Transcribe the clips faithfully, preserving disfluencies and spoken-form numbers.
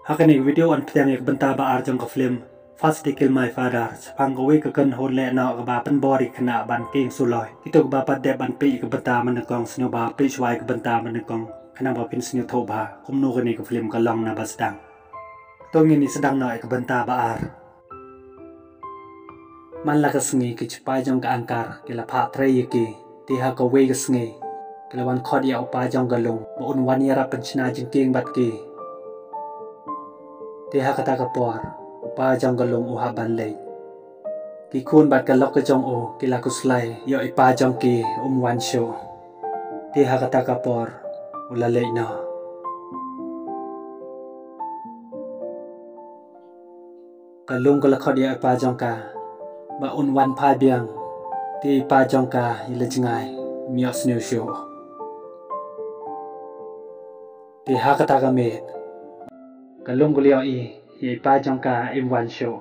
Ha kane ka video yn pdiang ïa ka bynta ba ar jong ka film First They Killed My Father, shaphang kawei ka kynhun lehnoh kaba pynbor ïa ki khynnah ban kieng suloi. Kito kiba pat dep ban peit ïa ka bynta mynnyngkong, sngewbha peit shuwa ïa ka bynta mynnyngkong khnang ba phin sngewthuh bha kumno kane ka film ka long na ba sdang. To ngin ïa sdang noh ïa ka bynta ba ar. Man la ka sngi ki shipai jong ka Angkar ki la phah trei ïa ki. Te ha kawei ka sngi ki la wan khot ïa u pa jong ka Lung ba un wan ïarap pynshna jingkieng bad ki. Te ha kata ka por u pa jong ka Lung u hap ban leit. Ki khun bad ka lok ka jong u ki la khuslai ïoh i pa jong ki um wan shuh. Te ha kata ka por u la leit noh. Ka Lung ka la khot ïa i pa jong ka ba un wan phai biang. Te i pa jong ka i la jngai, um ïohsngew shuh. Te ha kata ka miet ka Lung ka la ïohi ïa i pa jong ka im wan shuh.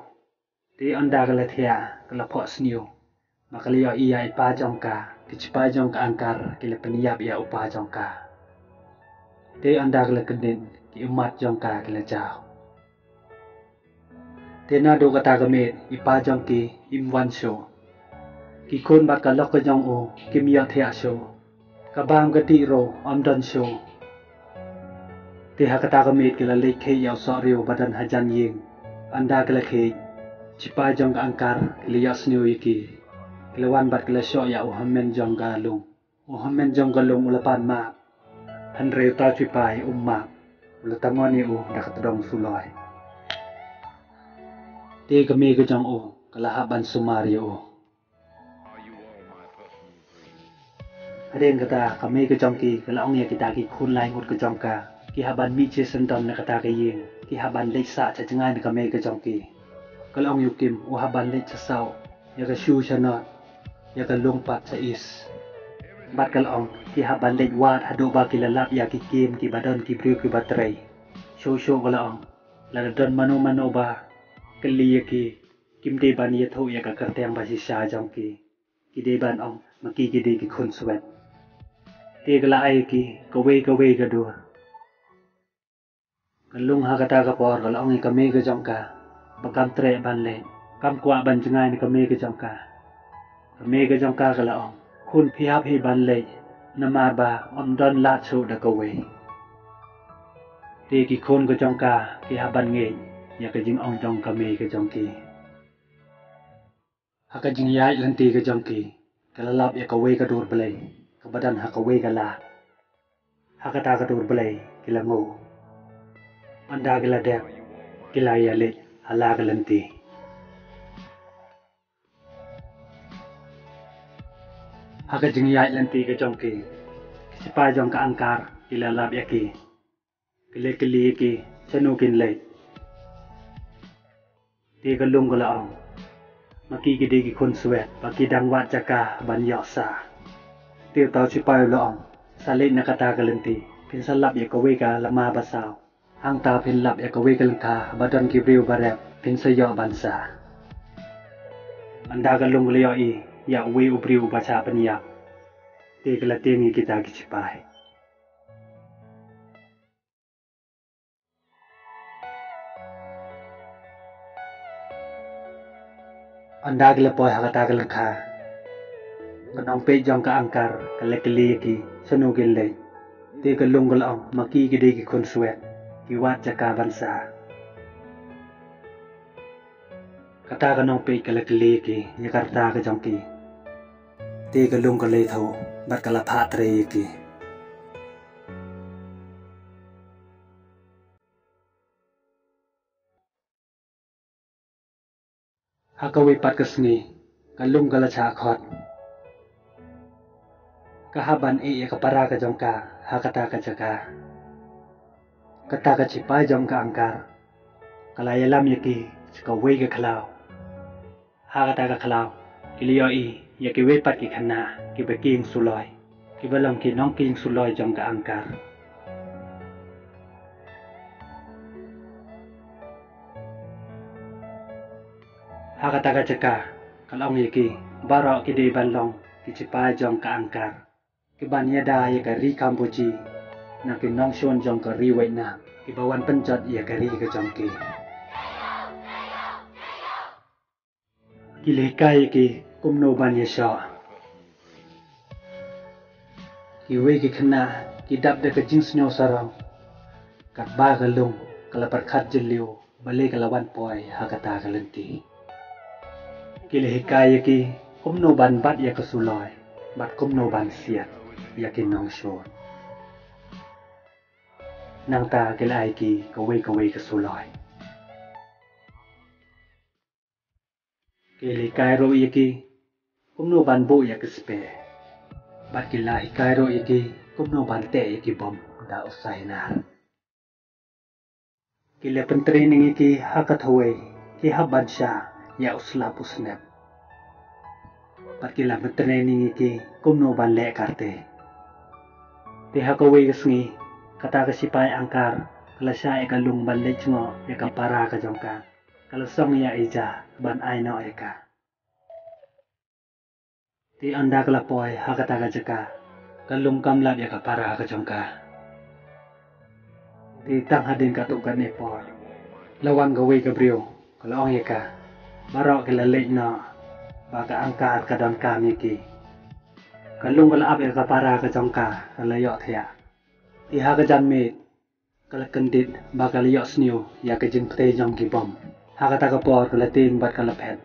Te ynda ka la thiah ka la phohsniew ba ka la ïohi ïa i pa jong ka, ki shipai jong ka Angkar ki la pynïap ïa u pa jong ka. Te ynda ka la kyndit ki ummat jong ka ki la jaw. Te naduh kata ka miet i pa jong ki im wan shuh. Ki khun bad ka lok ka jong u kim ïohthiah shuh. Ka bam ka dih ruh ym don shuh. Te ha kata ka miet ki la leit khie ïa u sohriw ba don hajan ïing. Ynda ki la khie, shipai jong ka Angkar ki la ïohsngew ïa ki. Ki la wan bad ki la shoh ïa u hynmen jong ka Lung. U hynmen jong ka Lung u la pan map. Hynrei uta u shipai um map. U la tangon ïa u da ka tdong suloi. Te ka mei ka jong u ka la hap ban sumar ïa u. Hadien kata ka mei ka jong ki ka la ong ïa kita ki khun lai ngut ka jong ka, ki hap ban mih shisyndon na kata ka ïing, ki hap ban leit sah sha jngai na ka mei ka jong ki. Ka la ong ïa u Kim u hap ban leit sha south, ïa ka Shu sha north, ïa ka Lung pat sha east. Bad ka la ong ki hap ban leit wad haduh ba ki la lap ïa ki kiem kiba don ki briew kiba trei. Shuh shuh ka la ong, lada don mano mano ba kylli ïa ki, kim dei ban ïathuh ïa ka kyrteng ba shisha jong ki. Ki dei ban ong ma ki ki dei ki khun swet. Te ka la ai ïa ki kawei kawei ka dur. Ka Lung ha kata ka por ka la ong ïa ka mei ka jong ka ba kam treh ban leit, kam kwah ban jngai na ka mei ka jong ka. Ka mei ka jong ka ka la ong, khun, phi hap hi ban leit namar ba ym don lad shuh da kawei. Te ki khun ka jong ka ki hap ban ngeit ïa ka jingong jong ka mei ka jong ki. Ha ka jingïaid lynti ka jong ki, ki la lap ïa kawei ka dur blei kaba don ha kawei ka lad. Ha kata ka dur blei ki la nguh. Ynda ki la dep, ki la ïaleit ha la ka lynti. Ha ka jingïaid lynti ka jong ki, ki shipai jong ka Angkar ki la lap ïa ki. Ki la kylli ïa ki shano kin leit. Te ka Lung ka la ong, ma ki ki dei ki khun swet ba ki dang wad jaka ban ïoh sah. Te uta u shipai u la ong, sa leit na kata ka lynti, phin sa lap ïa kawei ka lama ba saw. Hangta phin lap ïa kawei ka lyngkha ba don ki briew ba rep, phin sa ïoh ban sah. Ynda ka Lung ka la ïohi ïa uwei u briew ba shah pynïap, te ka la tieng ïa kita ki shipai. Ynda ki la poi ha kata ka lyngkha, ka nongpeit jong ka Angkar ka la kylli ïa ki shano kin leit. Te ka Lung ka la ong, ma ki ki dei ki khun swet, ki wad jaka ban sah. Kata ka nongpeit ka la kylli ïa ki ïa ka rta ka jong ki. Te ka Lung ka la ïathuh bad ka la phah trei ïa ki. Ha kawei pat ka sngi ka Lung ka la shah khot. Ka hap ban ïeh ïa ka para ka jong ka ha kata ka jaka. Kata ka shipai jong ka Angkar ka la ïalam ïa ki sha kawei ka khlaw. Ha kata ka khlaw ki la ïohi ïa kiwei pat ki khynnah kiba kieng suloi, kiba long ki nongkieng suloi jong ka Angkar. Ha kata ka jaka ka la ong ïa ki, baroh ki dei ban long ki shipai jong ka Angkar, ki ban ïada ïa ka ri Kampuchia na ki nongshun jong ka ri Vietnam. kiba wan pynjot ïa ka ri ka jong ki. Ki la hikai ïa ki kumno ban ïashoh. Kiwei ki khynnah ki dap da ka jingsngew sarong. Katba ka lung ka la pyrkhat jylliew balei ka la wan poi ha kata ka lynti. Ki la hikai ïa ki kumno ban bat ïa ka suloi bad kumno ban siat ïa ki nongshun. Nangta ki la ai ki kawei kawei ka suloi. Ki la hikai ruh ïa ki kumno ban buh ïa ka speh. Bad ki la hikai ruh ïa ki kumno ban teh ïa ki bom da u sainar. Ki la pyntraining ïa ki ha ka thawei ki hap ban shah ïa u slap u snep. Bad ki la pyntraining ïa ki kumno ban leh karte. Te ha kawei ka sngi kata ka sipai Angkar ka la shah ïa ka lung ban leit jngoh ïa ka para ka jong ka. Ka la song ïa i ja ban ai noh ïa ka. Te ynda ka la poi ha kata ka jaka ka lung kam lap ïa ka para ka jong ka. Te tang hadien katto katne por la wan kawei ka briew ka la ong ïa ka, baroh ki la leit noh ba ka Angkar ka donkam ïa ki. Ka lung ka la ap ïa ka para ka jong ka, ka la ïohthiah. Te ha ka janmiet ka la kyndit ba ka la ïohsngew ïa ka jingpyntei jong ki bom. Ha kata ka por ka la tieng bad ka la phet.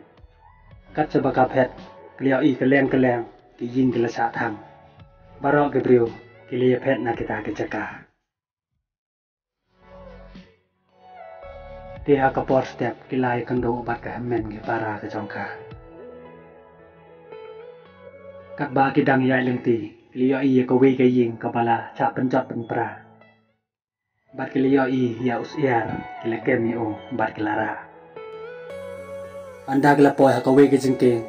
Kat shaba ka phet ka la ïohi kylleng kylleng ki ïing ki la shah thang. Baroh ki briew ki la ïaphet na kita ki jaka. Te ha ka por step ki la ïakynduh bad ka hynmen ki para ka jong ka. Katba ki dang ïaid lynti ki la ïohi ïa kawei ka ïing kaba la shah pynjot pynpra. Bad ki la ïohi ïa u syiar ki la kem ïa u bad ki la rah. Ynda ki la poi ha kawei ka jingkieng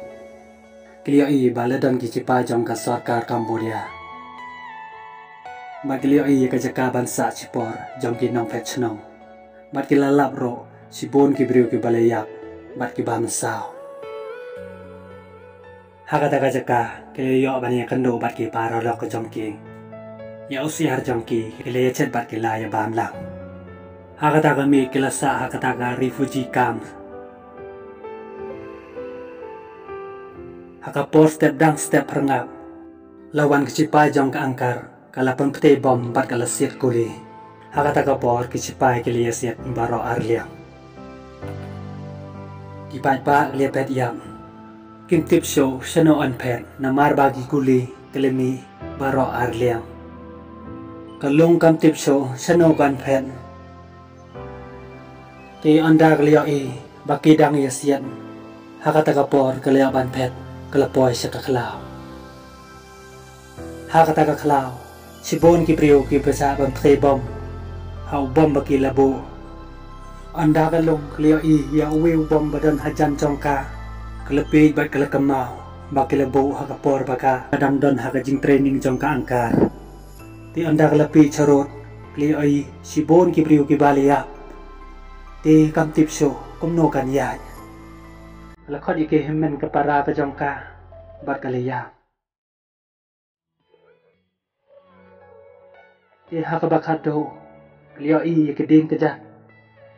ki la ïohi ba la don ki shipai jong ka sorkar Cambodia. Bad ki la ïohi ïa ka jaka ban sah shipor jong ki nongphet shnong. Bad ki la lap ruh shibun ki briew kiba la ïap bad kiba mynsaw. Ha kata ka jaka ki la ïoh ban ïakynduh bad ki paralok ka jong ki. Ïa u syiar jong ki ki la ïachet bad ki la ïabam lang. Ha kata ka miet ki la sah ha kata ka refugee camp. Ha ka por step dang step pyrngap la wan ka shipai jong ka Angkar. Ka la pynptei bom bad ka la siat kuli. Ha kata ka por ki shipai ki la ïasiat baroh arliang. Ki paidbah ki la phet ïap. Kim tip shuh shano yn phet namar ba ki kuli ki la mih baroh arliang. Ka lung kam tip shuh shano kan phet. Te ynda ka la ïohi ba ki dang ïasiat, ha kata ka por ka la ïoh ban phet, ka la poi sha ka khlaw. Ha kata ka khlaw shibun ki briew kiba shah ban pynptei bom ha u bom ba ki la buh. Ynda ka lung ka la ïohi ïa uwei u bom ba don hajan jong ka, ka la peit bad ka la kynmaw ba ki la buh ha ka por ba ka dang don ha ka jingtraining jong ka Angkar. Te ynda ka la peit sharud ka la ïohi shibun ki briew kiba la ïap. Te kam tip shuh kumno kan ïaid. Ka la khot ïa ki hynmen ka para ka jong ka bad ka la ïap. Te ha kaba khatduh ka la ïohi ïa ki dieng kjat.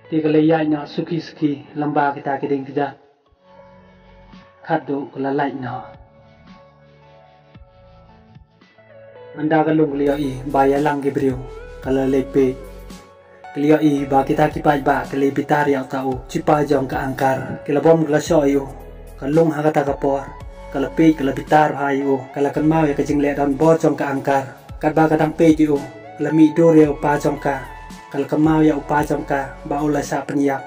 Te ka la ïaid noh suki suki lyngba kita ki dieng kjat. Khatduh ka la lait noh. Ynda ka lung ka la ïohi ba ïalang ki briew ka la leit peit. Ka la ïohi ba kita ki paidbah ki la bitar ïa uta u shipai jong ka Angkar. Ki la bom ka la shoh ïa u. Ka lung ha kata ka por ka la peit ka la bitar bha ïa u. Ka la kynmaw ïa ka jingleh donbor jong ka Angkar. Katba ka dang peit ïa u ka la mih dur ïa u pa jong ka. Ka la kynmaw ïa u pa jong ka ba u la shah pynïap.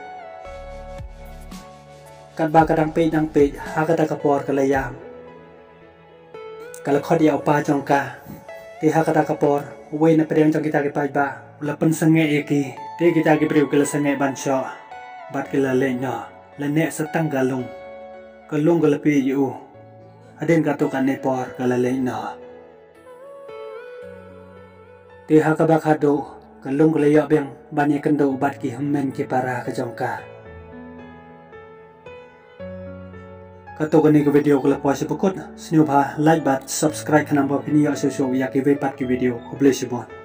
Katba ka dang peit dang peit ha kata ka por ka la ïam. Ka la khot ïa u pa jong ka. Te ha kata ka por uwei na pdeng jong kita ki paidbah u la pynsangeh ïa ki. Te kita ki briew ki la sangeh ban shoh bad ki la leit noh. La neh sa tang ka lung. Ka lung ka la peit ïa u. Hadien katto katne por ka la leit noh. Te ha kaba khatduh ka lung ka la ïoh biang ban ïakynduh bad ki hynmen ki para ka jong ka. Katto kane ka video ka la poi sha ba kut, sngewbha like bad subscribe khnang ba phin ïoh shuh shuh ïa kiwei pat ki video. Khublei shibun.